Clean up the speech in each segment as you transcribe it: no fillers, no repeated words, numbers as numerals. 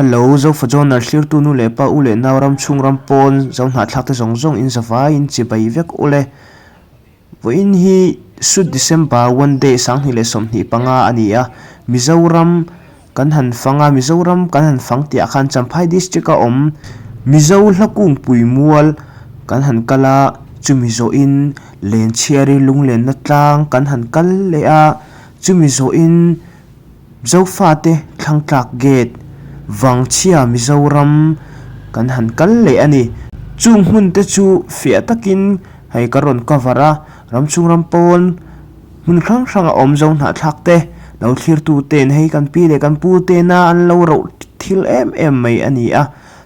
Hello, Zofa Journal thlirtu nu leh pa u leh nau ram chhung ram pawn zo hnahthlak te zawng zawng in zavai in chibai vek ule. Vawiin hi Sut December one day 2025 a ni a, Mizoram kan han fang a, Mizoram kan han fang tih ah khan Champhai District a awm Mizo Hlakungpui mual kan han kal a, chumi zawhin Lenchhiari lunglenna tlang kan han kal leh a, chumi zawhin Zofate thlangtlak gate Vangchhia Mizoram kan han kal leh a ni. Chung hmun te chu fiah takin hei ka rawn cover a, ramchhung ram pawn hmun hrang hrang a awm zo hnahthlak te lo thlirtu ten hei kan pi leh kan pu tena an lo roh thil em em mai a ni a,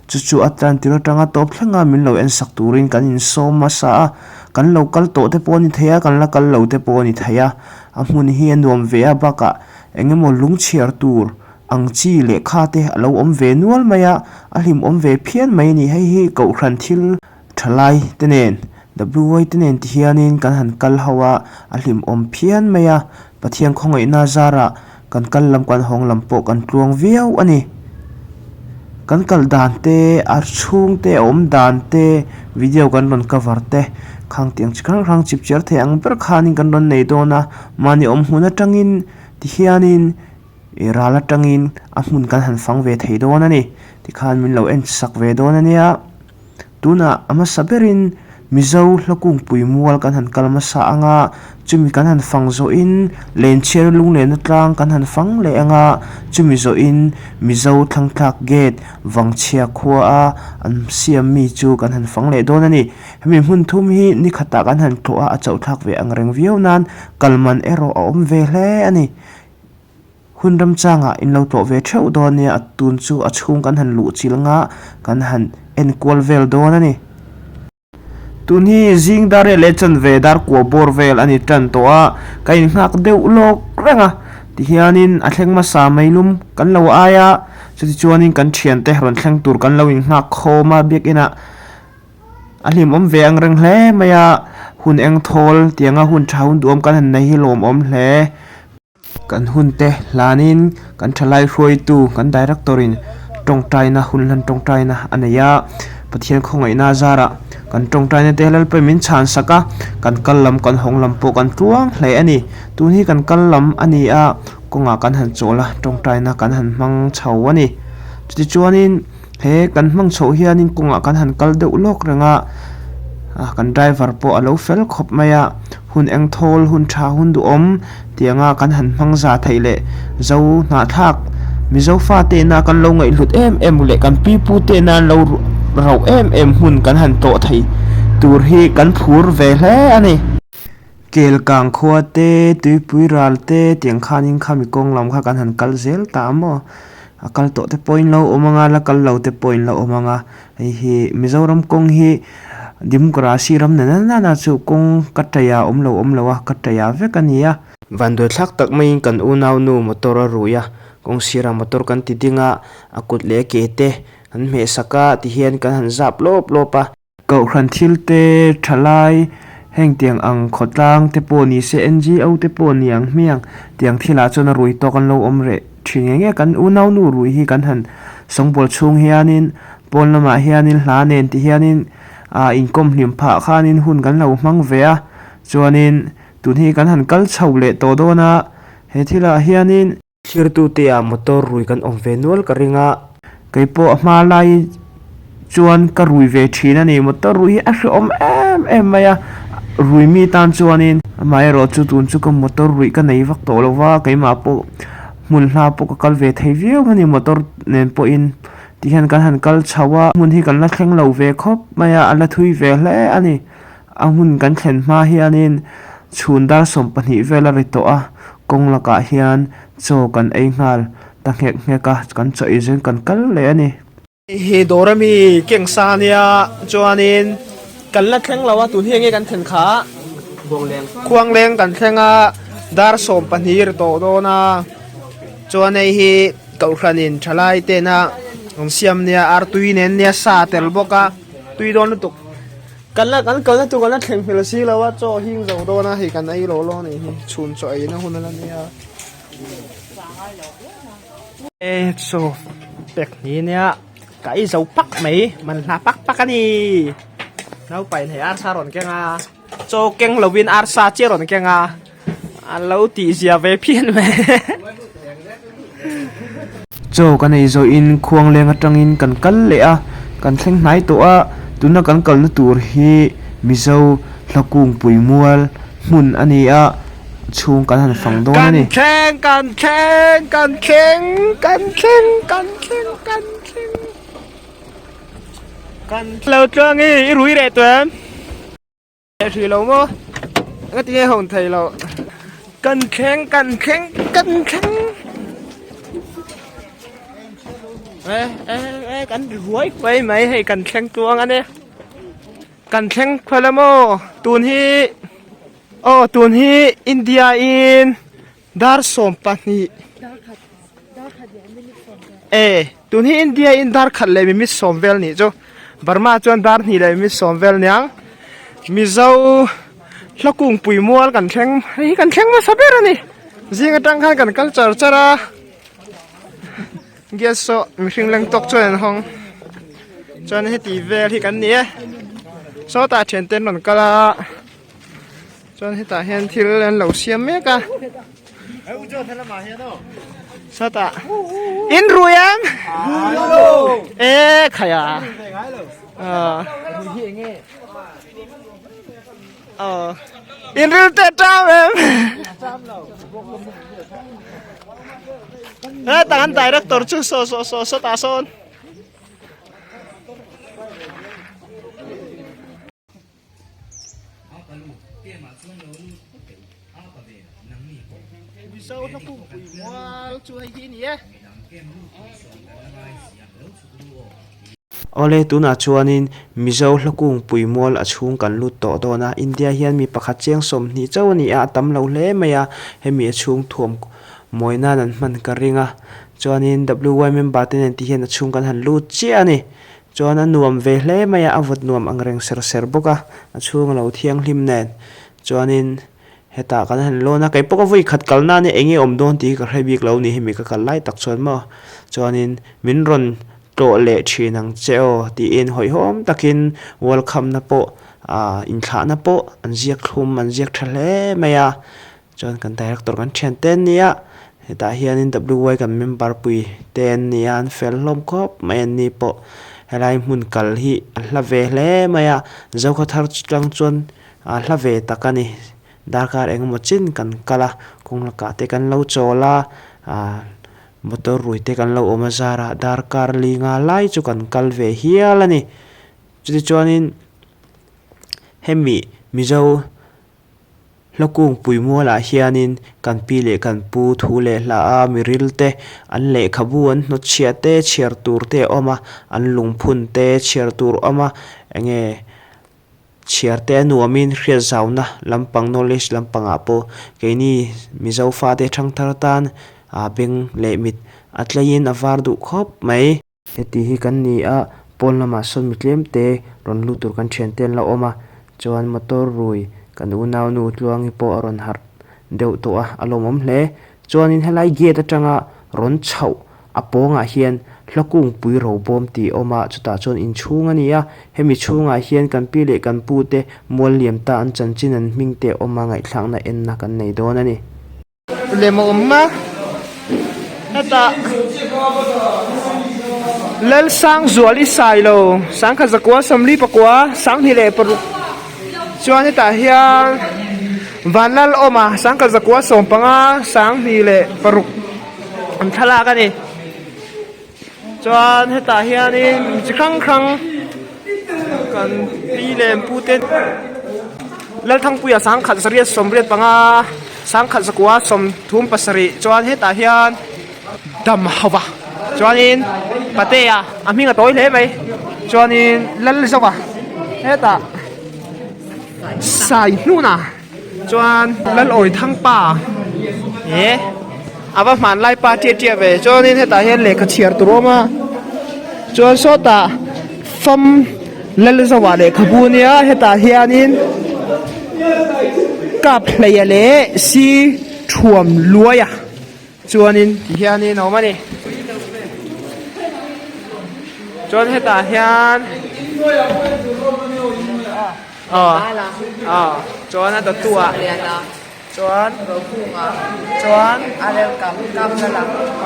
chu chu a tan tir atanga tawp thlenga min lo en sak turin kan insawm hmasa a, kan lo kal tawh te pawh a ni thei a, kan la kal lo te pawh a ni thei a, a hmun hi a nuam ve a bakah Eng emaw lungchhiar tur ang chi lehkha te a lo awm ve nual mai a, a hlimawm ve phian mai a ni. Hei hi Kohhran thil thalai te nen, WY te nen ti hianin kan han kal ho a, a hlimawm phian mai a. Pathian khawngaihna zarah kan kal lam kan hawng lam pawh kan tluang viau a ni. Kan kal dan te, a chhung te, a awm dan te, video kan rawn cover te khang tiang chi hrang hrang chip chiar thei ang ber khanin kan rawn nei dawn a. Mahni awm hmun atangin tihianin ih ral atangin a hmun kan han fang ve thei dawn a ni. Tikhan min lo en sak ve dawn a nia. Tunah a hmasa berin Mizo Hlakungpui mual kan han kal hmasa ang a, chumi kan han fang zawhin Lenchhiar lunglenna tlang kan han fang leh ang a, chumi zawhin Mizo thlangtlak gate Vangchhia khua a an siam mi chu kan han fang leh dawn a ni. Hemi hmun thum hi ni khatah kan han tlawh a, a chauhthlak ve ang reng viau nan kal man erawh a awm ve hle a ni. Hun ramchangah in lo tlawh ve theuh dawn nia, a tun chu a chhung kan han luh chil nga kan han en kual vel dawn a ni. Tun hi zing dar riat leh chanve dar kua bawr vel a ni tan tawh a, ka innghak deuh lawk reng a, tihianin a thleng hmasa mai lum kan lo ai a, chutichuanin kan thiante rawn thleng tur kan lo innghak khawm a biakinah. A hlimawm ve ang reng hle mai a, hun eng thawl tianga hun tha hun duhawm kan han nei hi lawmawm hle. Kan hun te hlanin kan thalai hruaitu kan director in tawngtaina hun hlan tawngtaina a nei a, Pathian khawngaihna a zarah kan tawngtaina te Lalpain min chhan sak a, kan kal lam kan hawng lam pawh kan tluang hle a ni. Tun hi kan kal lam a ni a, kawngah kan han chawl a, tawngtaina kan han hmang chho a ni. Chutichuanin. He kan hmang chhoh hianin kawngah kan han kal deuh lawk reng a, ah kan driver pawh a lo fel khawp mai a, hun eng thawl hun tha hun duhawm tianga kan han hmang za theih leh zo hnahthlak Mizo fate ina kan lo ngaihhlut em em leh kan pi pu te ina an lo rauh em em hmun kan han tlawh thei tur hi kan phur ve hle a ni. Kelkang khua te, tuipui ral te tiang khanin khami kawng lam kha kan han kal zel ta a maw? A kal tawh te pawhin lo awm ang a, la kal lo te pawhin lo awm ang a, hei hi Mizoram kawng hi Democracy ram nana nana chu kawng ka taiha awm lo awm lo a, ka taiha vek a ni a. Vanduaithlak tak maiin kan unaunu motor a rui a, kawng sirah motor kan ti ding a, a kut leh a ke te kan hmeh sak a tihian kan han zap lawp lawp a. Kohhran thil te, thalai, heng tiang ang khawtlang te pawh ni se, NGO te pawh ni ang hmiang tiang thilah chuan a rui tawk an lo awm reh thin nge nge. Kan unaunu rui hi kan han sawngbawl chhung hianin pawn lamah hianin hla nen ti hianin ah inkawm hlim phah khanin hun kan lo hmang ve a, chuanin tun hi kan han kal chho leh tawh dawn a, he thilah hianin. Thirtute ah motor rui kan awm ve nual ka ring a. Kei pawh a hma lai chuan ka rui ve thin a ni. Motor rui hi a hrehawm em em mai a, rui mi tan chuanin amaherawh chu tun chu ka motor ruih ka nei vak tawh lo va, keimah pawh hmun hla pawh ka kal ve thei viau a ni motor nen pawhin tihian kan han kal chho a, hmun hi kan la thleng lo ve khawp mai a, a la thui ve hle a ni. A hmun kan thlen hma hianin chhun dar 12 vel a ri tawh a, kawng lakah hian chaw kan ei nghal ta nghek nghek a, kan chaw ei zawin kan kal leh a ni. Hei hi dawr ami keng sa ania chuanin kan la thleng lo a tun hi enge kan thlen kha Khuangleng kan thleng a dar 12 ri tawh dawn a chuan hei hi kohhranin thalai tena an siam nia artui nen nia sa tel bawk a tui dawn lutuk. Kan la kan kalna tur kan la thleng hmel si lo a chaw hing zo dawn a hei kan ei lo lo a nih hi chhun chaw ei na hun a la nia e chaw. Pek ni nia ka ei zo pak mai man hla pak pak a ni naupain hei arsa rawn keng a chaw keng lovin arsa chiah rawn keng a a lo tih zia ve phian mai. Chaw kan ei zawhin khuang leng atangin kan kal leh a kan thleng hnai tawh a tuna kan kalna tur hi Mizo Hlakungpui mual hmun a ni a. chhung kan han fang dawn a ni. Kan thleng kan thleng kan thleng kan thleng kan thleng kan thleng kan lo tluang i i rui reh tawh em leh hrih lo maw nga tinge hawn thei lo kan thleng kan thleng kan thleng e e e kan ri huai huai mai hei kan thleng tluang a ni kan thleng khual a maw tun hi. Aw tun hi India in dar 12 e tun hi India in dar khat leh minute sawm vel nih chu Burma chuan dar hnih leh minute sawm vel niang Mizo hlakungpui mual kan thleng hei hi kan thleng hmasa ber a ni zing atang khan kan kal char char a gas saw mihring leng tawk chuan an hawng chuan heti vel hi kan ni e sawtah thiante an rawn kal a. Chuan hetah hian thil an lo siam mek a. Sawtah in rui em? E khaia. Ờ. In ril te tram em? Ê, tang an director chu so so so so ta sawn. Mizo hla kungpui mual chu hei hi a ni e. Awle tunah chuanin Mizo hla kungpui mual a chhung kan lut tawh dawn a, India hian mi pakhat chiang 20 chauh a ni a, a tam lo hle mai a, hemi a chhung thuam mawi nan an hman ka ring a, chuanin WY member te nen ti hian a chhung kan han lut chiah a ni. Chuan a nuam ve hle mai a, a vawt nuam ang reng ser ser bawk a, a chhung a lo thianghlim nen. Chuanin hetah kan han lawn a, kei pawh ka vawi khat kal nan hi eng nge awm dawn tih hi ka hre bik lo ni hemi ka kal lai tak chuan maw. Chuanin min rawn tlawh leh thin ang che aw tiin hawihhawm takin welcome na pawh ah inthlahna pawh an ziak thlum an ziak tha hle mai a. Chuan kan director kan thian te an ni a, hetah hianin WY kan member pui te an ni a, an fel hlawm khawp mai an ni pawh. Helai hmun kal hi a hla ve hle mai a, Zokhawthar tang chuan a hla ve tak a ni. Darkar engemaw chin kan kal a, kawng lakah te kan lo chawl a, ah motor rui te kan lo awm a zarah darkar li nga lai chu kan kal ve hial a ni. Chutichuanin hemi Mizo. Hlakungpui mualah hianin kan pi leh kan pu thu leh hla a miril te, an lehkhabu an hnawtchhiah te chhiar tur te a awm a, an lungphun te chhiar tur a awm a, enge chhiar te a nuamin hriat zauna lampang knowledge lampangah pawh keini Mizo fate thangthar tan ah beng leh mit a tleiin a var duh khawp mai. Heti hi kan ni a, pawn lamah sawn mi tlem te rawn lut tur kan thian te an la awm a, chuan motor rui kan unaunu Tluangi pawh a rawn harh deuh tawh a, a lawmawm hle. Chuanin helai gate atanga rawn chhoh a pawngah hian Hlakungpui robawm tih a awm a, chutah chuan inchhung a ni a, hemi chhungah hian kan pi leh kan pu te mual liam ta an chanchin an hming te a awm a, ngaihthlakna enna kan nei dawn a ni. Lem a awm a hetah Lalsangzuali Sailo sangkhat zakua sawmli pakua sanghnih leh paruk chuan hetah hian Vanlalawma sangkhat zakua sawmpanga sanghnih leh paruk an thlalak a ni chuan hetah hianin mi chi hrang hrang kan pi leh pu te Lalthangpuia sangkhat zariat sawmriat panga sangkhat zakua sawmthum pasarih chuan hetah hian dam hauva chuanin patea a hming a tawi hle mai chuanin Lalzova hetah Saihnuna. Chuan Lalawi Thangpa he a va hmanlai pa tia tia ve chuanin hetah hian lehkha chhiar tur a awm a chuan sawtah fam Lalzova lehkhabu a nia hetah hianin kap hleia leh si thuam luaia chuanin ti hianin a awm a ni. Chuan hetah hian aw aw chuan a dawttu ah chuan chuan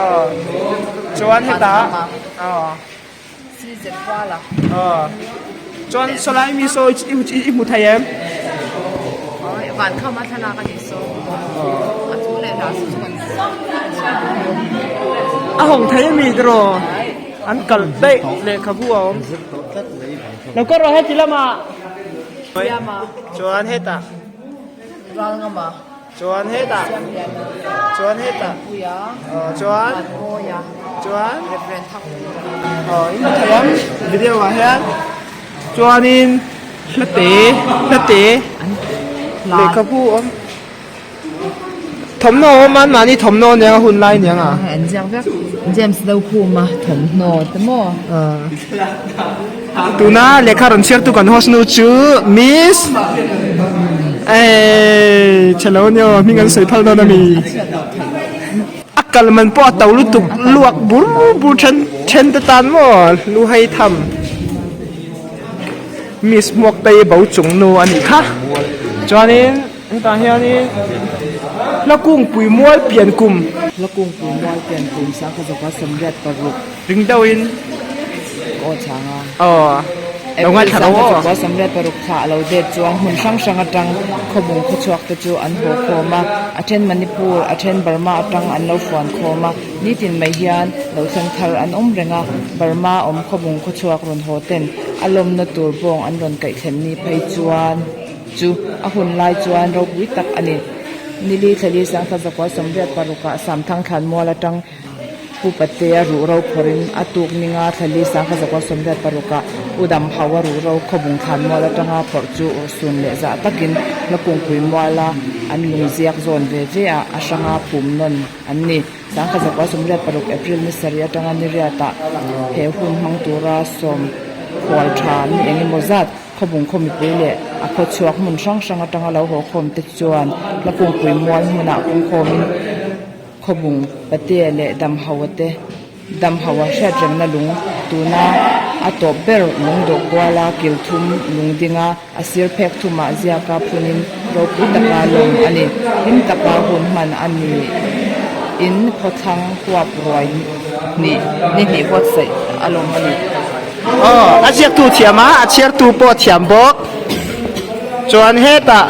aw chuan hetah aw aw chuan sawlai mi saw i hmu thei em? A hawng thei ami tiraw? An kalh daih lehkhabu a awm. Lo kawr rawh heti lamah. Chuan hetah. Chuan hetah. Chuan hetah. Chuan. Chuan. Aw in hmu thei ang video ah hian. Chuanin hla te hla te lehkhabu a awm. Thawmhnaw a awm a, mahni thawmhnaw aniang a hun lai aniang a. An ziak vek James lo khum a thawmhnaw te maw. Tuna lehkha rawn chhiartu kan host nu chu Miss Eii chhelo ania aw hming an sawi phal dawn ami. A kal man pawh a to lutuk luak bur bur then then te tan maw lu hei tham. Miss Hmuaktei bo chung nu a nih kha chuanin. Hetah hianin hla kungpui mual pian kum. Hla kungpui mual pian kum sangkhat zawka sawmriat paruk. Ring deuhin. Ka aw chhang a. Aw. Lo ngaithla lo aw. Sangkhat zawka sawmriat paruk thla a lo det chuan hmun hrang hrang atang khawbung khawchhuak te chu an haw khawm a. A then Manipur, a then Burma atang an lo fuan khawm a. Nitin mai hian lo thleng thar an awm reng a. Burma awm khawbung khawchhuak rawn haw ten a lawmna tur bawng an rawn kaih thlen ni phei chuan. Chu a hun lai chuan ropui tak a ni. Nili thlali sangkhat zakua sawmriat parukah Samthang thlanmual atang Pu Patea ruh ro phawrhin a tuk ninga thlali sangkhat zakua sawmriat parukah U Damhaua ruh ro khawbung thlanmual atanga phawrh chu urhsun leh zah takin Lakungpui muala an lungziak zawn ve ve ah a hranga phum nawn an ni. Sangkhat zakua 86 April ni sarih atanga niriatah he hun hmang tura sawm khual tha ni eng emaw zat Khawbung khaw mipui leh a khaw chhuak hmun hrang hrang atanga lo haw khawm te chuan hla kungpui mual hmunah kungkhawmin Khawbung Patea leh Damhaua te Damhaua hriatrengna lung tuna a tawp ber lung dawh kuala kil thum lung dinga a sir phek thumah ziaka phunin ropui taka lawm a ni. Hlim taka hun hman a ni in khawthlang huap ruai hnih ni hnih buatsaih a lawm a ni. Aw, a ziaktu thiam a, a chhiartu pawh a thiam bawk. Chuan hetah,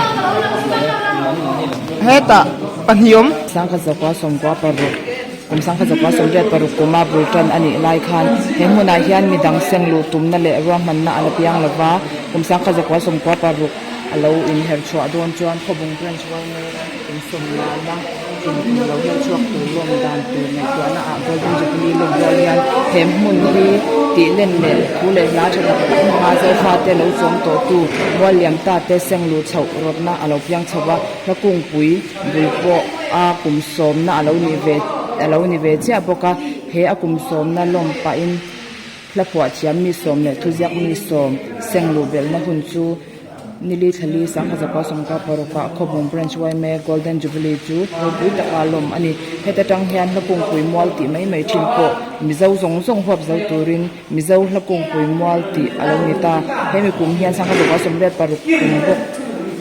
hetah pahnih awm. Sangkhat zakua sawmkua paruk, kum sangkhat zakua sawmriat paruk kuma bul tan a nih lai khan he hmunah hian midang seng luh tumna leh ruahmanna a la piang lo va, kum sangkhat zakua sawmkua paruk a lo inher chhuah dawn chuan Khawbung Branch Walnut insawmlana Kum lo hian chhuak tur lawm dan tur ngaihtuahna ah Golden Jubilee lawm rual hian he hmun hi tih len leh thu leh hla tha tak tak hmanga Zofa te lo chawm tawh tu mual liam ta te seng luh chhoh rawtna a lo piang chho va, hla kungpui bul pawh a kum sawmna a lo nih ve a lo ni ve chiah bawk a, he a kum sawmna lawm pahin hla phuah thiam mi sawm leh thuziak mi sawm seng luh belhna hun chu Nili thlali sangkhat zakua sawmkua parukah Khawbung Branch yma Golden Jubilee chu ropui taka lawm a ni. Heta tang hian hla kungpui mual tih mai mai thin pawh Mizo zawng zawng huap zo turin Mizo hla kungpui mual tih a lo ni ta. He mi kum hian sangkhat zakua 86 kum bawk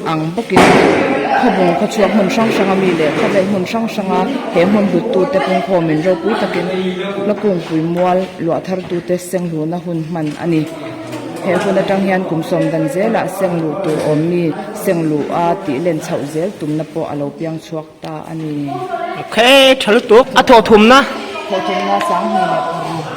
ang bawkin Khawbung khawchhuak hmun hrang hranga mi leh khawvel hmun hrang hranga he hmun hluttute pungkhawmin ropui takin hla kungpui mual luah thartute senghluna hun hman a ni. He hun atang hian kum sawm dan zelah seng luh tur awm mi seng luh a tih len chhoh zel tumna pawh a lo piang chhuak ta a ni. Ok, tha lutuk. A thawh thumna. Thawh thumna sanghnih leh paruk.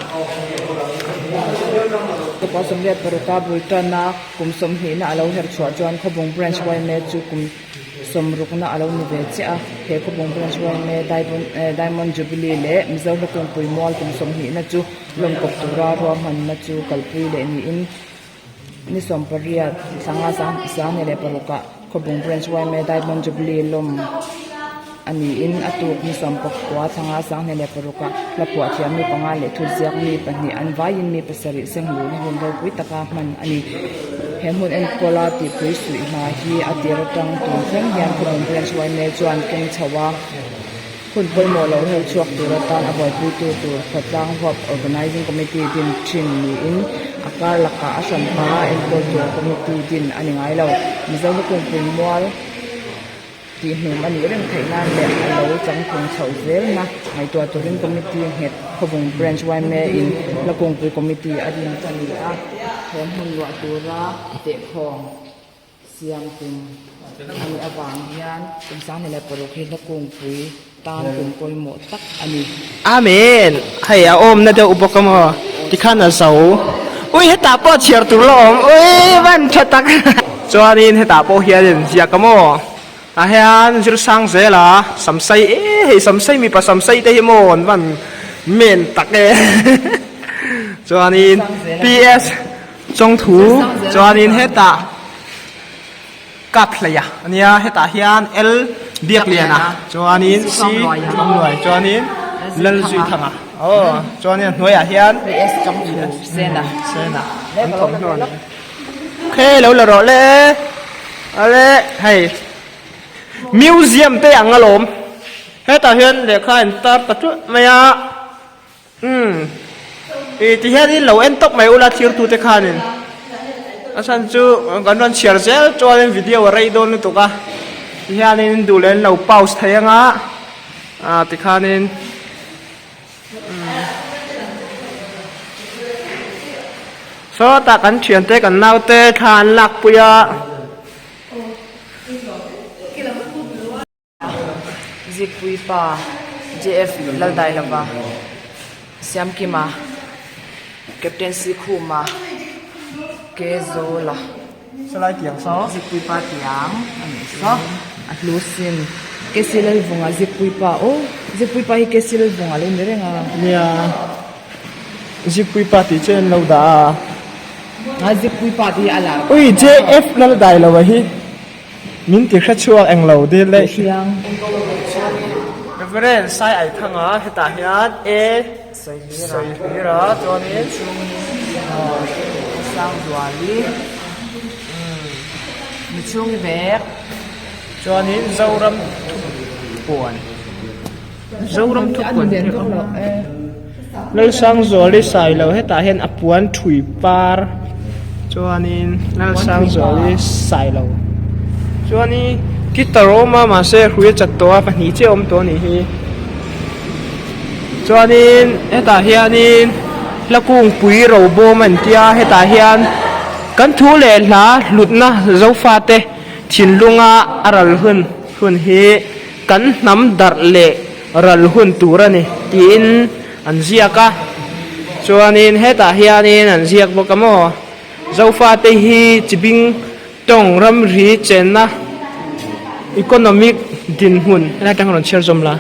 Tupa 88 a bul tan a, kum sawmhnihna a lo her chhuah chuan Khawbung Branch yma chu kum sawmrukna a lo ni ve chiah a. He Khawbung Branch yma Diamond Jubilee leh Mizo Hlawkungpui Mual kum sawmhnihna chu Lawmkawp tura ruahmanna chu kalpui leh niin ni 18 thla nga leh parukah Khawbung Branch yma Diamond Jubilee lawm a niin a tuk ni 19 thla nga leh parukah hla phuah thiam mi panga leh thuziak mi pahnih an vaiin mi pasarih sengluhna hun ropui taka hman a ni. He hmun enkawla tihpui suih hna hi a tir atang tun thleng hian Khawbung Branch yma chuan keng chho a. Hun pawimawh lo her chhuak tur atan a buaipuitu tur Khawtlang Huap Organising Committee din thin niin a kar lakah a hranpa a enkawl tur committee din a ni ngai lo. Mizo Hlukungpui mual tihhnum a nih reng theih nan leh a lo changtlung chhoh zelna ngaihtuah turin committee nghet Khawvung Branch yma in Hlukungpui Committee a din ta ni a, he hmun luah tura tehkhawng. Siam kum a nih avang hian kum 2006 hi hla kungpui tan kum pawimawh tak a ni. Amen! Hei a awmna deuh bawk a maw? Tikhan a zo. Ui hetah pawh chhiar tur la awm. Ui van tha tak. Chuanin hetah pawh hian in ziak a maw? Tah hian zir sang zel a, samsai e hei samsai mipa samsai te hi maw an van men tak e. Chuanin PS. Chawngthu chuanin hetah kap hleih a ania hetah hian L Biakliana chuanin C Chawngluai chuanin Lalzuithanga aw chuanin a hnuaiah hian S Chawngthu Sena Sena an thawmhnaw a ni okay lo la rawh le ale hei museum te ang alawm hetah hian lehkha a intar ta teuh mai a. Umm ih ti hianin lo en tawp mai ula thirtute khanin a chhan chu kan rawn chhiar zel chuanin video a rei dawn lutuk a ti hianin duh leh an lo pause thei anga ah tikhanin umm sawtah kan thiante kan naute thla an lakpui a. Zikpui pa JF Laldailova, Siamkima, Captain Sikhuma, Kezola, Zikpui pa tiang a nih saw, a hlu sin Kesi Lalvunga Zikpui pa aw Zikpui pa hi Kesi Lalvunga lo ni reng a. Nia Zikpui pa tih chu an lo dah a. A Zikpui pa tih hi a lar. Ui JF Laldailova hi. Min ti hre chhuak eng lo dil leh. Reverend Sai Ai Thanga hetah hian E Sawihlira chuanin Sangzuali Michhungi vek chuanin Zoram Thupuan Zoram Thupuan Lalsangzuali Sailo hetah hian a puan thui par chuanin Lalsangzuali Sailo chuanin guitar a awm a mahse hrui a chat tawh a pahnih chiah a awm tawh a nih hi chuanin hetah hianin hla kungpui robawm an tia hetah hian kan thu leh hla hlutna zofate thinlunga a ral hun hun hi kan hnam darh leh ral hun tur a ni tiin an ziak a chuanin hetah hianin an ziak bawk a maw Zofate hi chibing tawng ramri chenna economic dinhmun helai atang rawn chhiar zawm la.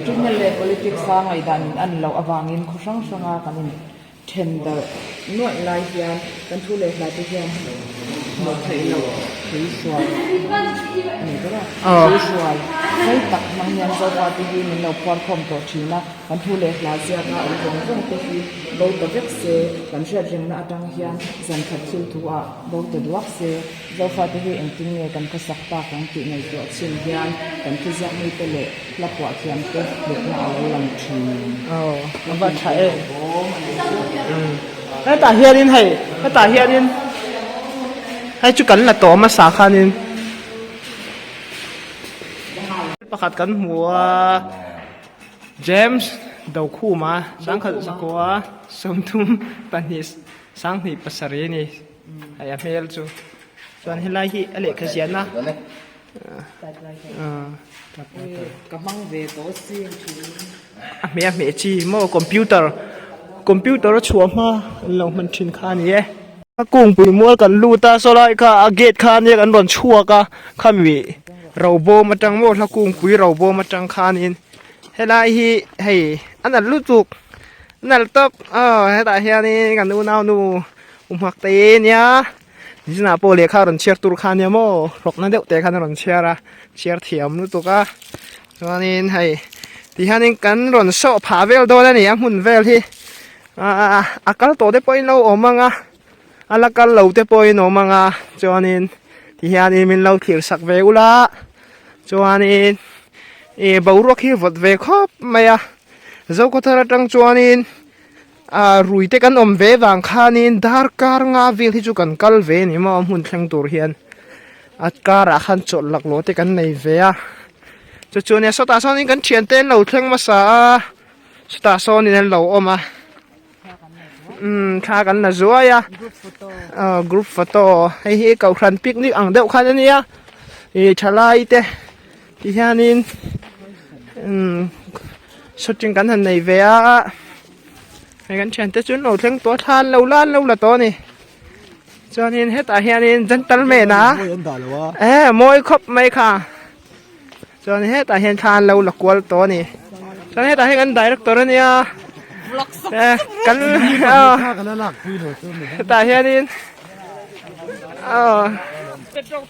Ṭumna leh politics a ngaihdan in an loh avangin khaw hrang hranga kan in Then darh nuaih lai hian kan thu leh hla te hian hmuh theih loh thei hruai a ni ber a. Thei hruai rei tak hmang hian Zopa te hi min lo phuar khawm tawh thin a, kan thu leh hla ziaka awm zawng zawng te hi bo ta vek se, kan hriat rengna atang hian zan khat thil thu ah bo ta duak se. Zofate hi engtin nge kan khawsak tak ang tih ngaihtuah chhin hian kan thuziak mite leh hla puah thiamte hlutna a lo lang thin. Aw, a va tha em. Hetah hianin hei, hetah hianin hei chu kan la tawh hmasa khanin pakhat kan hmu a, James Dokhuma sangkhat zakua 32 27 a ni. Hei a hmel chu chuan helai hi a lehkha ziahna a hmeh a hmeh chi maw computer computer a chhuah hma an lo hman thin kha a ni e a kungpui mual kan lut a saw lai kha a gate kha ania kan rawn chhuak a khami robawm atang maw hla kungpui robawm atang khanin helai hi hei a nalh lutuk a nalh tawp aw hetah hianin kan unaunu U hmak te i nia zinah pawh lehkha a rawn chhiar tur kha ania maw hlawkna deuh te khan a rawn chhiar a chhiar thiam lutuk a chuanin hei ti hianin kan rawn sawh phah vel dawn a ni a hmun vel hi ahh a kal tawh te pawhin lo awm ang a a la kal lo te pawhin awm ang a chuanin ti hianin min lo thlir sak ve ula chuanin. Ih boruak hi vawt ve khawp mai a Zokhawthar atang chuanin ah rui te kan awm ve vang khanin darkar nga vel hi chu kan kal ve a ni maw hmun thleng tur hian a karah khan chawlh lak lawh te kan nei ve a chu chuan nia sawtah sawnin kan thiante an lo thleng hmasa a chutah sawnin an lo awm a umm thla kan la zuai a aw group photo hei hi kohhran picnic ang deuh khan a nia ih thalai te ti hianin umm shooting kan han nei ve a hei kan thiante chu an lo thleng tawh a thla an lo la an lo la tawh a ni chuanin hetah hianin gentleman a e mawi khawp mai kha chuan hetah hian thla an lo la kual tawh a ni chuan hetah hian kan director a nia kan hetah hianin aw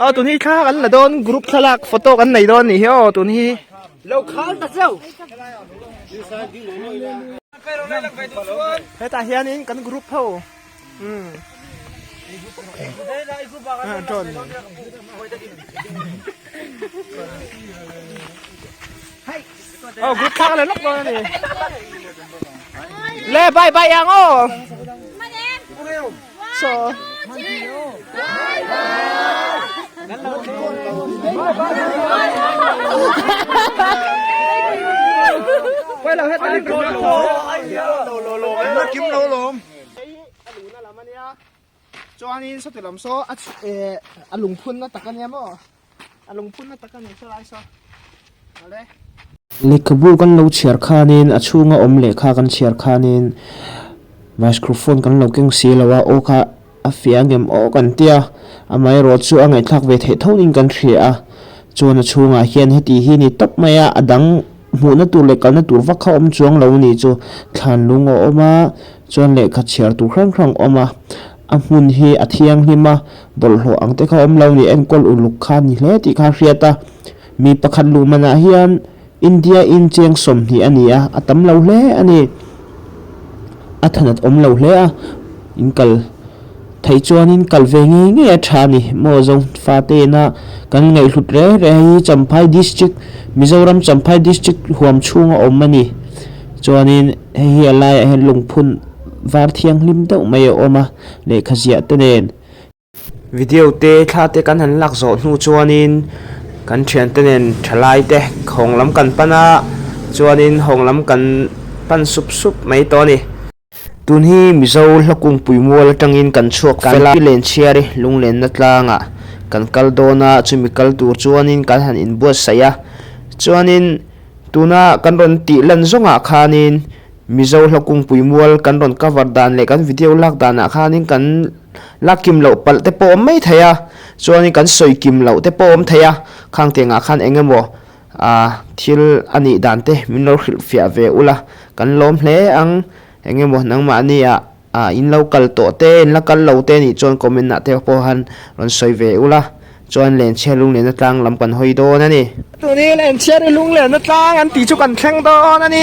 aw tun hi thla kan la dawn group thlalak photo kan nei dawn nih hi aw tun hi hetah hianin kan group ho umm aw group thlalak leh lawk dawn a ni le bye bye ang aw so quay lo hết chuanin sawti lam saw a eh a lungphun na tak ania maw a lungphun na tak ani saw lai saw awle. Lehkhabu kan lo chhiar khanin a chhunga awm lehkha kan chhiar khanin microphone kan lo keng si lo a aw kha a fiah ang em aw kan tia amaherawh chu a ngaihthlak ve theih tho in kan hria a chuan a chhungah hian heti hi ni tawp mai a a dang hmuhna tur leh kalna tur vak kha awm chuang lo a ni chu thlan lung a awm a chuan lehkha chhiar tur hrang hrang a awm a a hmun hi a thianghlim a bawlhhlawh ang te kha awm lo ni enkawl uluk kha a ni hle tih kha a hriat a mi pakhat luh manah hian India in cheng 20 a ni a a tam lo hle a ni a thanat awm lo hle a in kal theih chuanin kal ve ngei ngei a tha a ni maw zo fate ina kan ngaihhlut reh reh hi Champhai district Mizoram Champhai district huam chhunga awm a ni chuanin hei hi a laiah hian lungphun var thianghlim deuh mai a awm a lehkha ziah te nen. Video te thla te kan han lak zawh hnu chuanin kan thiante nen thalai te hawng lam kan pan a chuanin hawng lam kan pan sup sup mai tawh a ni. Tun hi Mizo hla kungpui mual atangin kan chhuak fel a, Lenchhiar i lunglenna tlangah kan kal dawn a, chumi kal tur chuanin kan han inbuatsaih a, chuanin tuna kan rawn tih lan zawngah khanin Mizo hla kungpui mual kan rawn cover dan leh kan video lak danah khanin kan lak kim loh palh te pawh a awm mai thei a, chuanin kan sawi kim loh te pawh a awm thei a, khang tiangah khan eng emaw ah thil a nih dan te min lo hrilh fiah ve ula kan lawm hle ang, eng emaw nangmahni ah ah in lo kal tawh te in la kal lo te nih chuan comment ah te pawh han rawn sawi ve ula chuan Lenchhiar Lunglenna tlang lam kan hawi dawn a ni. Tuni Lenchhiar Lunglenna tlang an tih chu kan thleng dawn a ni.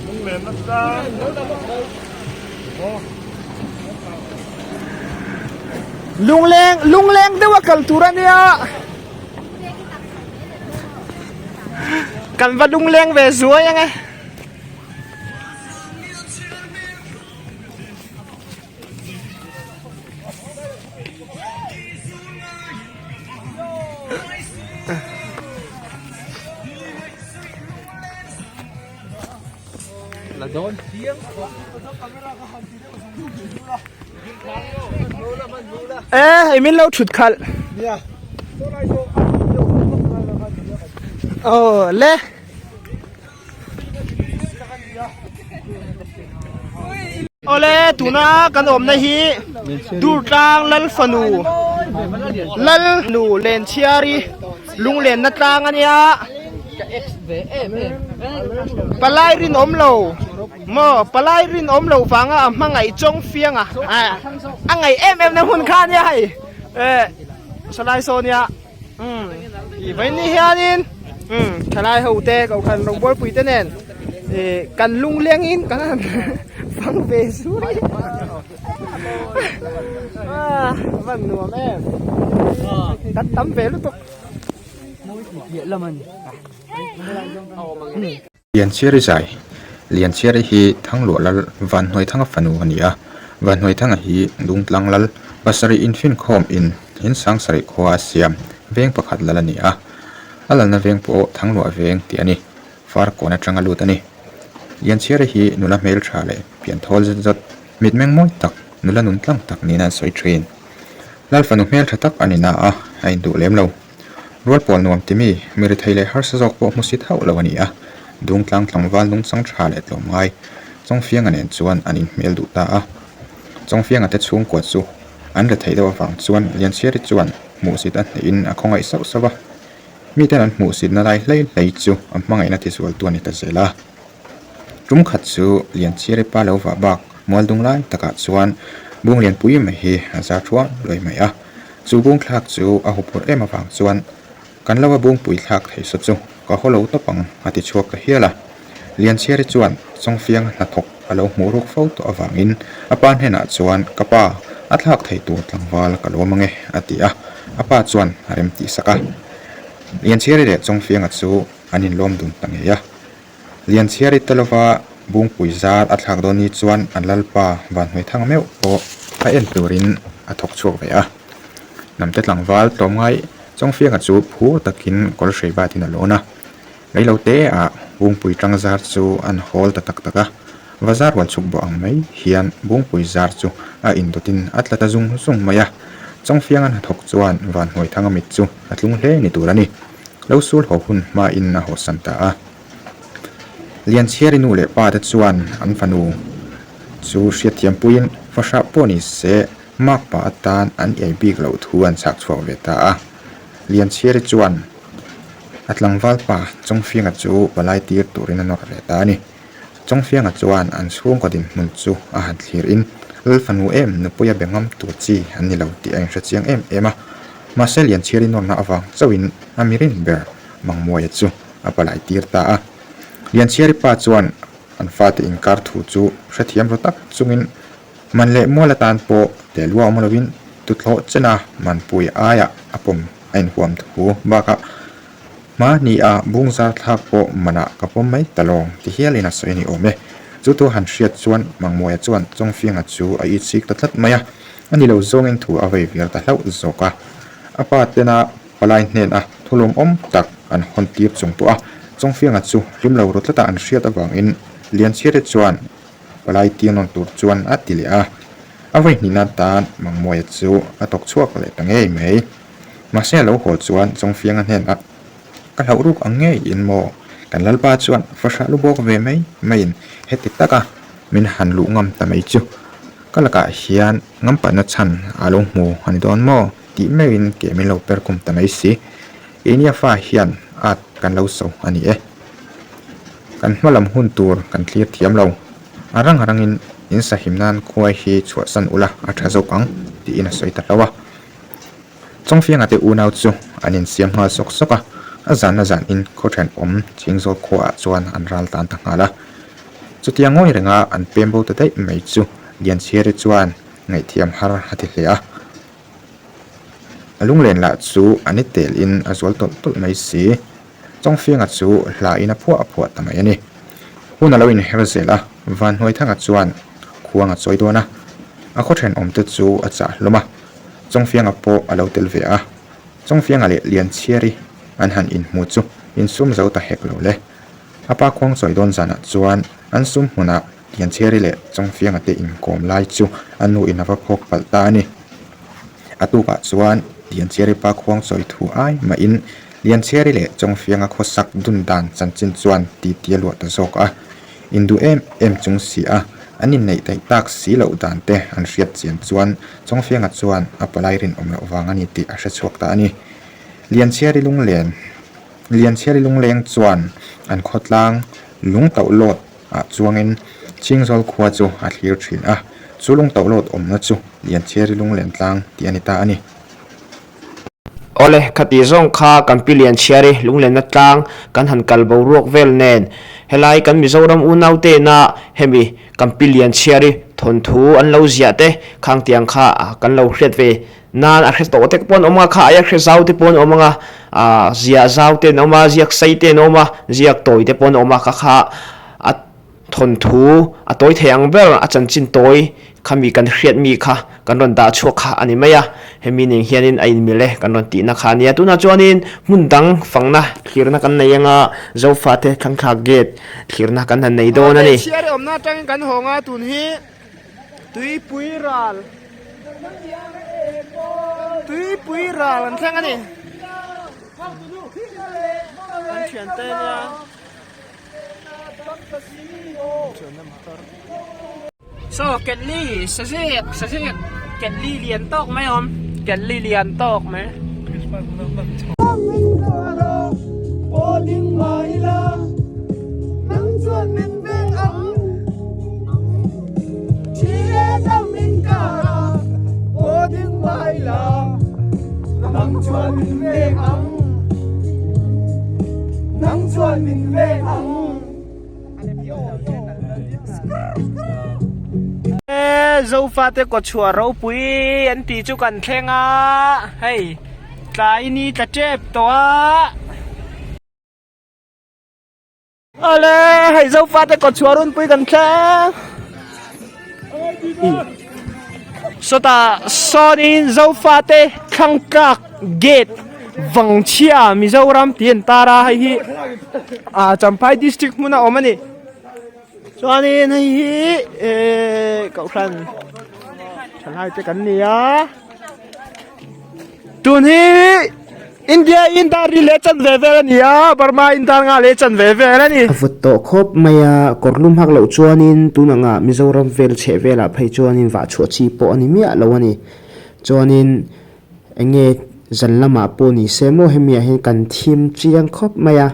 Lunglenna tlang. Lungleng lungleng deuh a kal tur a nia. Kan va lungleng ve zuai ang e. E hei min lo thut khalh aw le Awle tuna kan awmna hi Durtlang Lalfanu Lalnu Lenchhiari lunglenna tlang a nia Palai rinawm lo maw palai rinawm lo vanga a hmangaih chawng fiang a a ngaih em em na hun kha a nia hei eh salai saw nia umm tih mai ni hianin umm thalai ho te kohhran rawngbawlpui te nen ih kan lungleng in kan han fang ve zui a van nuam em kan tam ve lutuk. piah lam a ni. Lianchhiari zai, Lianchhiari hi Thangluah lal Vanhnuaithanga fanu a ni a, Vanhnuaithanga hi Dungtlang lal pasarih infinkhawm in in Sangsarih khua a siam veng pakhat lal a ni a, a lalna veng pawh Thangluah veng tih a ni, Farkawn atanga lut a ni. Lianchhiari hi nula hmeltha leh pianthawl zet zet, mitmeng mawi tak, nula nun tlang tak niin an sawi thin. Lal fanu hmeltha tak a ni na a, a induh lem lo. Rual pawl nuam ti mi, mi rethei leh harsa zawk pawh hmusit hauh lo a ni a, Dungtlang tlangval nungchang tha leh tlawmngai Chawngfianga nen chuan an inhmel duh ta a. Chawngfianga te chhungkua chu an retheih deuh avang chuan Lianchhiari chuan hmuhsit a hnehin a khawngaih sauh sauh a, miten an hmuhsitna lai hlei hlei chu a hmangaihna tizualtu a ni ta zel a. Tum khat chu Lianchhiari pa lo vah bak mualdung lai takah chuan bung lianpui mai hi a zar thuam luai mai a. Chu bung thlak chu a huphurh em avang chuan kan lo a bungpui thlak thei saw chu ka haw lo tawp ang a ti chhuak ta hial a. Lianchhiari chuan Chawngfianga hnathawk a lo hmuh ruk fo tawh avangin a pa hnenah chuan ka pa a thlak thei tur tlangval ka lawm ange a ti a, a pa chuan a rem tih sak a. Lianchhiari leh Chawngfianga chu an inlawm dun ta ngei a. Lianchhiari te lova Bungpui zar a thlak dawn ni chuan an lalpa Vanhnuaithanga meuh pawh a en turin a thawk chhuak ve a. Hnamte tlangval tlawmngai Chawngfianga chu phur takin kawr hrei batin a lawn a. Reilo te ah Bungpui tang zar chu an hawl ta tak tak a. Va zar rual chhuk bawh ang mai hian Bungpui zar chu a indawtin a tla ta zung zung mai a. Chawngfianga hnathawk chuan Vanhnuaithanga mit chu a tlung hle ni tur a ni. Lo sul haw hun hmain a hawsan ta a. Lianchhiari nu leh pa te chuan an fanu chu hriatthiam puiin fahrah pawh ni se makpa atan an iai bik loh thu an chhak chhuak ve ta a. Lianchhiari chuan a tlangval pa Chawngfianga chu palai tir turin a nawr ve ta a ni. Chawngfianga chuan an chhungkaw dinhmun chu a han thlir in Lal fanu em nupuia be ngam tur chi an ni lo tih a inhre chiang em em a. Mahse Lianchhiari nawrna avang chauhin a mirin ber Mangmuaia chu a palai tir ta a. Lianchhiari pa chuan an fate inkar thu chu hrethiam ru tak chungin man leh mual atan pawh telua awm lovin tuthlawh chena manpui aiah a pawm a inhuam thu bakah Mahni a bung zar thlak pawh manah ka pawm mai ta lawng ti hialin a sawi a ni awm e. Chu thu han hriat chuan Mangmuaia chuan Chawngfianga chu a itchik ta tlat mai a, a ni lo zawngin thu a vei vir ta hlauh zawk a. A pa tena palai hnena thu lawmawm tak an hawn tir chung pawh a Chawngfianga chu hlim lo ru tlata an hriat avangin Lianchhiari chuan palai tir nawn tur chuan a ti leh a. A vawi hnihna tan Mangmuaia chu a tawk chhuak leh ta ngei mai. Mahse a lo haw chuan Chawngfianga hnenah, Ka hlauh ruk ang ngei in maw? Kan Lalpa chuan fahrah lu bawk ve mai maiin heti taka min han luh ngam ta mai chu ka lakah hian ngampatna chhan a lo hmu a ni dawn maw? tih meuhin ke min lo per kum ta mai si. Keini a fa hian at kan lo so a ni e. Kan hma lam hun tur kan thlir thiam lo. A rang rangin in sahim nan khuai hi chhuahsan ula a tha zawk ang tiin a sawi ta hlauh a. Chawngfianga te unau chu an insiam nghal sawk sawk a, a zan a zan in khaw thenawm Chingzawl khuaah chuan an ral tan ta nghal a. Chutia ngawi renga an pem bo ta daih mai chu Lianchhiari chuan ngaihthiam har a ti hle a. A lunglen lah chu a ni tel in a zual tawlh tawlh mai si. Chawngfianga chu hla in a phuah a phuah ta mai a ni. Hun a lo inher zel a, Vanhnuaithanga chuan khuang a chawi dawn a, a khaw thenawmte chu a chah hlawm a. Chawngfianga pawh a lo tel ve a, Chawngfianga leh Lianchhiari an han inhmu chu insum zo ta hek lo le. A pa khuang chawi dawn zanah chuan an sum hmunah Lianchhiari leh Chawngfianga te inkawm lai chu a nu in a va phawk palh ta a ni. A tukah chuan Lianchhiari pa khuang chawi thu ai mahin Lianchhiari leh Chawngfianga khawsak dun dan chanchin chuan titi a luah ta zawk a. Induh em em chung si a, an inneih theih tak si loh dan te an hriat chian chuan Chawngfianga chuan a palai rinawm loh vang a ni tih a hre chhuak ta a ni. Lianchhiari lunglen Lianchhiari lungleng chuan an khawtlang lung tauh lawt ah chuangin Chingzawl khua chu a thlir thin a, chu lung tauh lawt awmna chu Lianchhiari lunglen tlang tih a ni ta a ni. Awle, khati zawng kha kan pi Lianchhiari lunglenna tlang kan han kal boruak vel nen helai kan Mizoram unautena hemi kan pi Lianchhiari. Thawnthu an lo ziah te khang tiang kha kan lo hriat ve nan a hre tawh te pawh an awm a, kha aia hre zau te pawh an awm ang a, ah ziah zau te an awm a, ziak sei te an awm a, ziak tawi te pawh an awm a, kha kha a thawnthu a tawi thei ang ber a chanchin tawi khami kan hriat mi kha kan rawn dah chhuak kha a ni mai a, hemi nen hianin a inmil e kan rawn tihna kha a nia. Tunah chuanin hmun dang fangna thlirna kan nei anga Zofate thlangthlak gate thlirna kan han nei dawn a ni. Chhiar awmna atangin kan hawng a tun hi tuipui ral tuipui ral an thleng a ni. Kan thiante nia. Saw Ketli sazek sazek Ketli lian tawk mai awm Ketli lian tawk mai. Zofate kawchhuah ropui an tih chu kan thleng a hei tlai ni tla tep tawh a. Awle hei Zofate kawchhuah runpui kan thleng sawtah sawnin Zofate thlang tlak gate Vangchhia Mizoram tih an tar a hei hi ah Champhai district hmun a awm a ni chuanin hei hi ehh kohhran thalai te kan ni a tun hi India in dar ri leh chan ve vel a ni a Burma in dar nga leh chan ve vel a ni. A vawt tawh khawp mai a kawrlum hak loh chuanin tun anga Mizoram vel chheh velah phei chuanin vah chhuah chi pawh a ni miah lo a ni chuanin Eng nge zan lamah pawh ni se maw hemi ah hian kan thim chiang khawp mai a,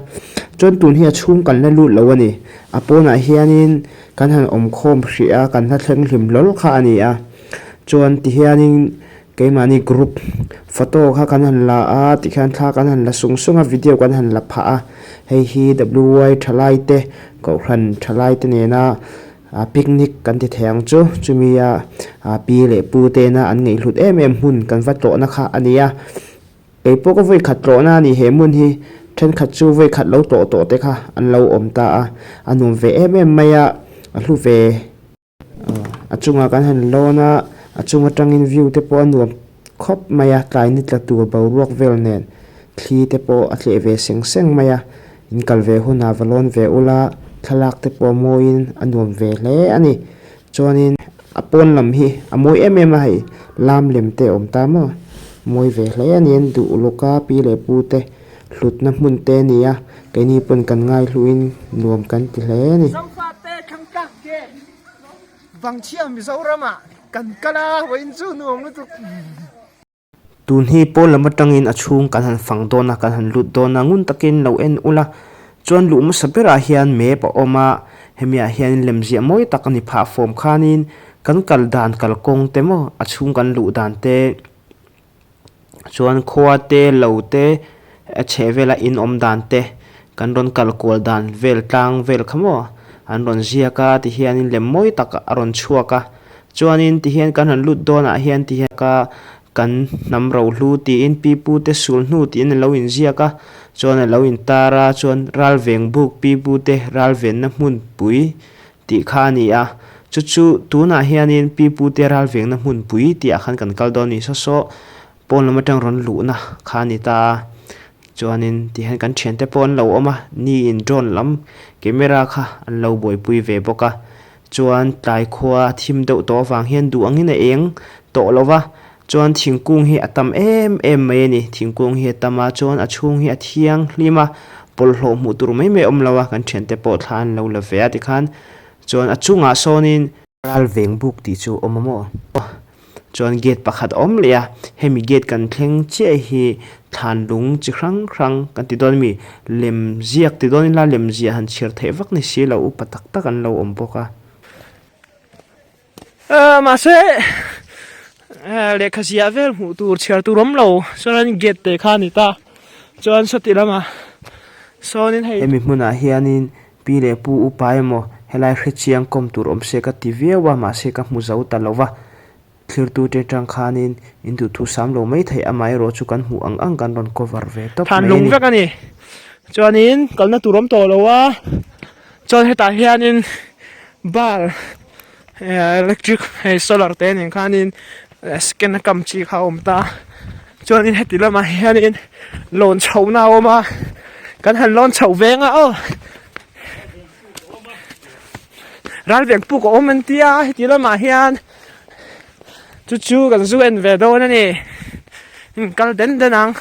chuan tun hi a chhung kan la lut lo a ni. A pawnah hianin kan han awm khawm hrih a, kan hla thleng hlim hlawl kha a ni a, chuan tihianin keimahni group photo kha kan han la a, tikhian thla kan han la sung sung a, video kan han la phah a, hei hi WY thalai te kohhran thalai te nena A picnic kan ti thei ang chu, chumi a pi leh pu tena an ngaihhlut em em hmun kan va tlawhna kha a ni a. Kei pawh ka vawikhat tlawhna a ni he hmun hi, thenkhat chu vawikhat lo tlawh tawh te kha an lo awm ta a, a nuam ve em em mai a, a hlu ve. A chungah kan han lawn a, a chung atangin view te pawh a nuam khawp mai a, tlai ni tla tur boruak vel nen thli te pawh a tleh ve seng seng mai a. In kal ve hunah va lawn ve ula, thlalak te pawh a mawiin a nuam ve hle a ni. Chuanin a pawn lam hi a mawi em em a hei, lam lem te a awm ta maw? Mawi ve hle a ni, an duh uluk a, pi leh pu te hlutna hmun te a ni a, keini pawn kan ngaihluhin nuam kan ti hle a ni. Zofate Thangtlak Gate, Vangchhia Mizoramah kan kal a, vawiin chu nuam lutuk. Tun hi pawn lam atangin a chhung kan han fang dawn a, kan han lut dawn a, ngun takin lo en ula. Chuan luh hmasa berah hian map a awm a, hemi ah hianin lemziah mawi tak a ni phah fawm khanin kan kal dan kalkawng te maw a chhung kan luh dan te chuan khua te lo te a chheh vela in awm dan te kan rawn kal kual dan vel tlang vel kha maw an rawn ziak a tihianin lem mawi tak a rawn chhuak a. Chuanin tihian kan han lut dawnah hian tihian ka kan hnam rohlu tiin pi pu te sul hnu tiin a lo inziak a, chuan a lo intar a, chuan ralveng buk pi pu te ralvenna hmunpui tih kha a ni a, chu chu tunah hianin pi pu te ralvengna hmunpui tih ah khan kan kal dawn a ni saw saw pawn lam atang rawn luhna kha a ni ta a, chuanin tihian kan thiante pawh an lo awm a, ni in drone lam camera kha an lo buaipui ve bawk a. Chuan tlai khua a thim deuh tawh avang hian duh angin a eng tawh lo va, chuan thingkung hi a tam em em mai a ni. Thingkung hi a tam a, chuan a chhung hi a thianghlim a, bawlhhlawh hmuh tur mai mai a awm lo a, kan thiante pawh thla an lo la ve a tikhan chuan a chungah sawnin ralveng buk tih chu a awm a maw? Chuan gate pakhat a awm leh a, hemi gate kan thleng chiah hi thlan lung chi hrang hrang kan ti dawn ami, lem ziak ti dawn ila lem ziah han chhiar theih vak ni si lo upa tak tak an lo awm bawk a. Ahh mahse lehkha ziah vel hmuh tur chhiar tur awm lo chuan gate te kha a ni ta chuan sawti lamah sawnin hei. Hemi hmunah hianin Pi leh pu upa emaw Helai hrechiang kawm tur awm se ka ti viau a, mahse ka hmu zo ta lo va. Thlirtute atang khanin in duhthu sam lo mai thei, amaherawh chu kan hmuh ang ang kan rawn cover ve tawp mai a ni. Than lung vek a ni. Chuanin kalna tur awm tawh lo a, chuan hetah hianin bar electric hei solar te nen khanin scan a kam chi kha a awm ta. Chuanin heti lamah hianin lawn chhohna a awm a, kan han lawn chhoh veng a aw. Ralveng puk a awm an tia heti lamah hian chu chu kan zu en ve dawn a ni kal den den ang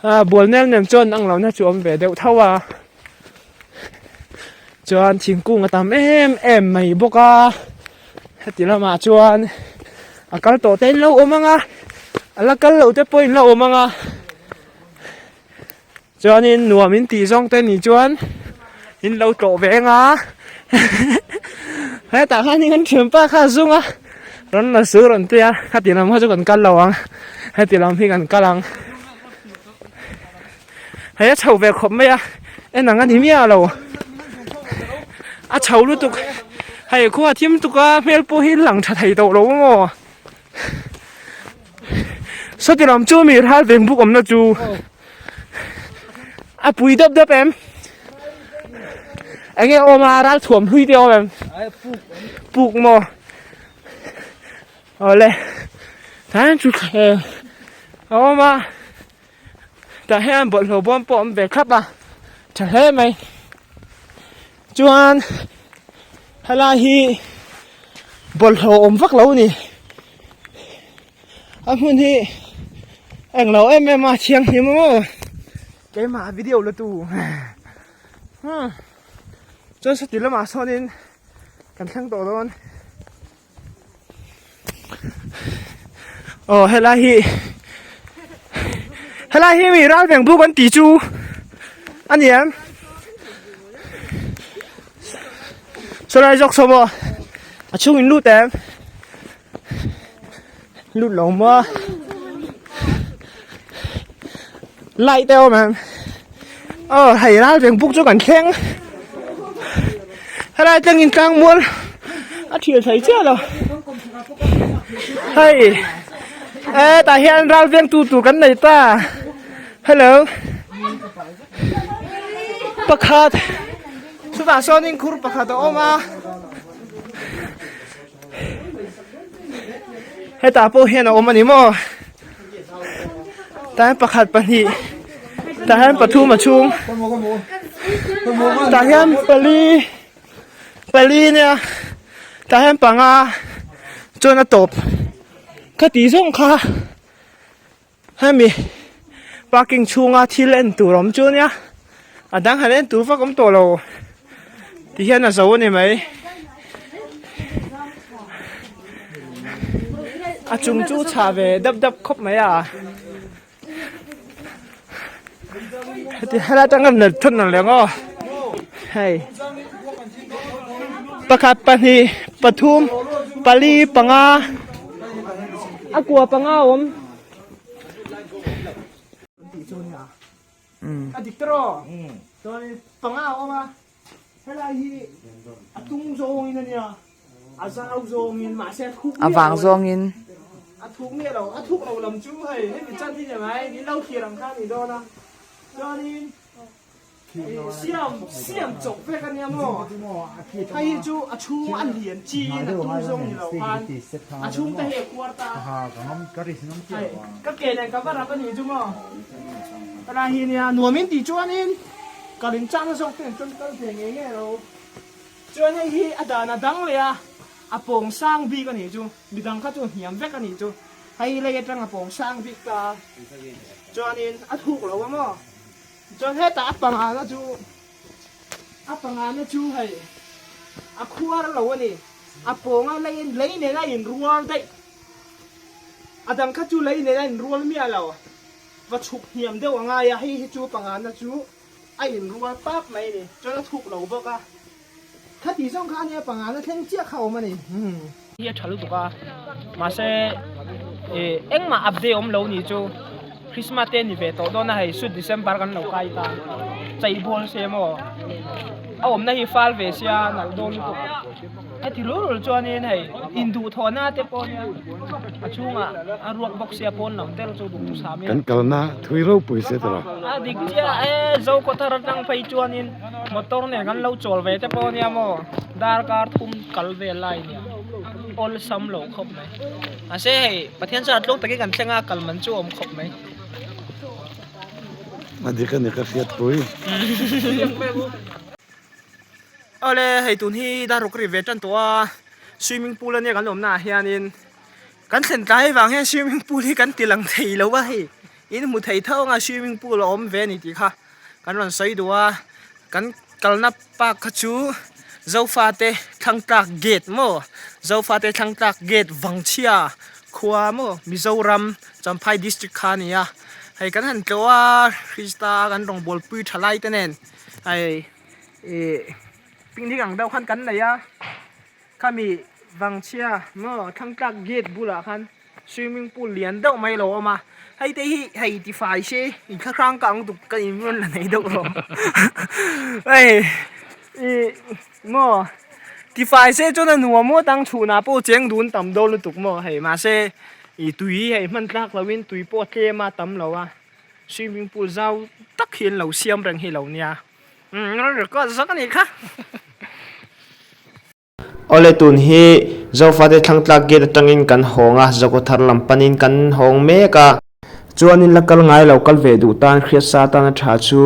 ah bual nel nem chuan ang lohna chu awm ve deuh tho a chuan thingkung a tam em em mai bawk a heti lamah chuan a kal tawh te in lo awm ang a a la kal loh te pawh in lo awm ang a. Chuanin nuam in tih zawng te nih chuan in lo tlawh ve eng a hetah khan in kan thianpa kha a zung a rawn la su rawn tia khati lam kha chu kan kal lo ang heti lam hi kan kal ang hei a chho ve khawp mai a en ang a ni miah lo a chho lutuk hei khua a thim tuk a hmel pawh hi lang tha thei tawh lo maw. Sawti lam chu mi ral veng buk awmna chu a pui deuh deuh em enge awm a ral thuam hlui te awm em puk maw awle tan chu a awm a tah hian bawlhhlawh bawm pawh a awm ve thlap a tha hle mai chuan helai hi bawlhhlawh awm vak lo a ni a hmun hi englo em em a thianghlim a maw keimah video la tu chuan sawti lamah sawnin kan thleng tawh dawn. Aw helai hi helai hi mi ral veng buk an tih chu a ni em sawlai zawk saw maw a chhung in lut em lut lo maw light te awm em aw hei ral veng buk chu kan thleng helai tlangin tlang mual a thial thei chiah lo hei e tah hian ral veng tu tur kan nei ta hello pakhat chutah sawnin khur pakhat a awm a hetah pawh hian a awm a ni maw tah hian pakhat pahnih tah hian pathum a chhung tah hian pali pali nia tah hian panga chuan a tawp ka tih zawng kha hemi parking chhunga thil en tur awm chu ania a dang han en tur vak awm tawh lo ti hian a zo a ni mai a chung chu chhah ve dap dap khawp mai a heti helai atanga nalh thut nalh leh ngaw hei pakhat pahnih pathum pali panga a kua panga a awm a dik tawh chuanin panga a awm a helai hi a tung zawngin a nia a zau zawngin mahse a thuk a vang zawngin a thuk miah lo a thuk lo lam chu hei hemi chan hi ni mai ni lo thlir ang kha a ni dawn a chuanin Siam siam chawp vek a nia maw? Hei hi chu a chhung a lian chiin a tung zawng ni lo khan a chhung te hi a kuar ta a. Hei ka ke nen ka va rap a nih chu maw? Helai hi nia nuamin tih chuanin kal in chakna zawk te an chuan kal ve ngei ngei lo. Chuan hei hi a dan a dang leh a, a pawng sang bik a nih chu. Midang kha chu a hniam vek a nih chu. Hei lei atang a pawng sang bik ta a. Chuanin a thuk lo a maw? Chuan hetah a pangana chu a pangana chu hei a khuar lo a ni. A pawnga lei lei nen a inrual daih. A dang kha chu lei nen a inrual miah lo. Va chhuk hniam deuh a ngai a, hei hi chu pangana chu a inrual pap mai a ni. Chuan a thuk lo bawk a. Khati zawng kha ania pangana thleng chiah kha awm a ni. Hi a tha lutuk a mahse eh engmah update awm lo ni chu Christmas te ni ve tawh dawn a hei sut December kan lo kai ta chei bawl se maw. A awmna hi fal ve sia nalh dawn lutuk. Heti rul rul chuanin hei induhthawhna te pawh nia a chhungah a ruak bawk sia pawn lam tel chu duhthusam in. Kan kalna thui ropui se tawh. A dik chiah e, Zokhawthar atang phei chuanin motor nen kan lo chawl ve te pawh nia maw darkar thum kal vel lai nia awlsam lo khawp mai. Mahse hei Pathian chuan a tluang takin kan thleng a kal man chu a awm khawp mai. A dik a ni ka hriatpui. Awle hei tun hi daruk ri ve tan tawh a swimming pool ania kan awmna ah hianin kan thlen tlai vang hian swimming pool hi kan ti lang thei lo a hei in hmu thei tho anga swimming pool a awm ve a ni tih kha kan rawn sawi duh a kan kalna park kha chu Zofate Thlangtlak gate maw Zofate Thlangtlak gate Vangchhia khua maw Mizoram Champhai district kha a ni a hei kan han tlawh a Krista kan rawngbawlpui tha lai te nen hei. Ih picnic ang deuh khan kan nei a khami vangchhia maw thlangtlak gate bulah khan swimming pool lian deuh mai a lo awm a hei te hi hei tifai se inthlahrang ka ang duk ka in rawn la nei deuh rawh hei ih maw tifai se chuan a nuam ngawt ang chhunah pawh cheng dun tam dawn lutuk maw hei mahse ih tui hei hman tlak loin tui pawh a tlem a tam lo a swimming pool zau tak hi an lo siam reng hi lo nia. Awle tun hi Zofate Thlangtlak gate atangin kan hawng a, Zokhawthar lam panin kan hawng mek a. Chuanin la kal ngai lo kal ve duh tan hriatsa tan a tha chu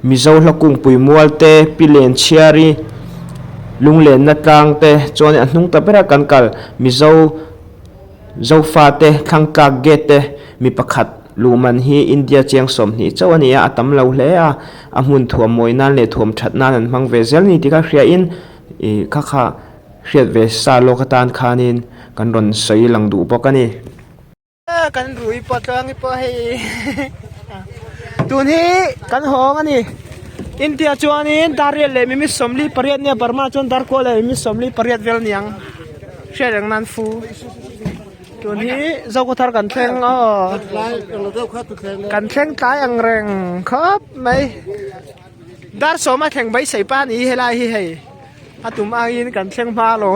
Mizo hla kungpui mual te, Pi Len Chhiari lunglenna tlang te chuanin a hnung ta bera kan kal Mizo Zofate Thlangtlak gate te mi pakhat luh man hi India chiang 20 chauh a ni a, a tam lo hle a, a hmun thuam mawi nan leh thuam that nan an hmang ve zel ni tih kha hria in ih kha kha hriat ve sa lawk atan khanin kan rawn sawi lang duh bawk a ni. Kan rui pawh tlang hi pawh hei tun hi kan hawng a ni India chuanin dar riat leh mimit 48 nia Burma chuan dar kua leh mimit 48 vel niang hriat reng nan fu tun hi Zokhawthar kan thleng aw kan thleng tlai ang reng khawp mai dar sawma thleng beisei pa ni helai hi hei a tum angin kan thleng hma lo.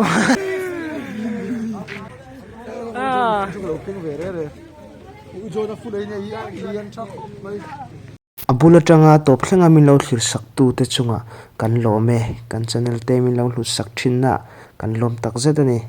A bul atanga tawp thlenga min lo thlir sak tu te chungah kan lawm e, kan channel te min lo hlut sak thin na kan lawm tak zet a ni.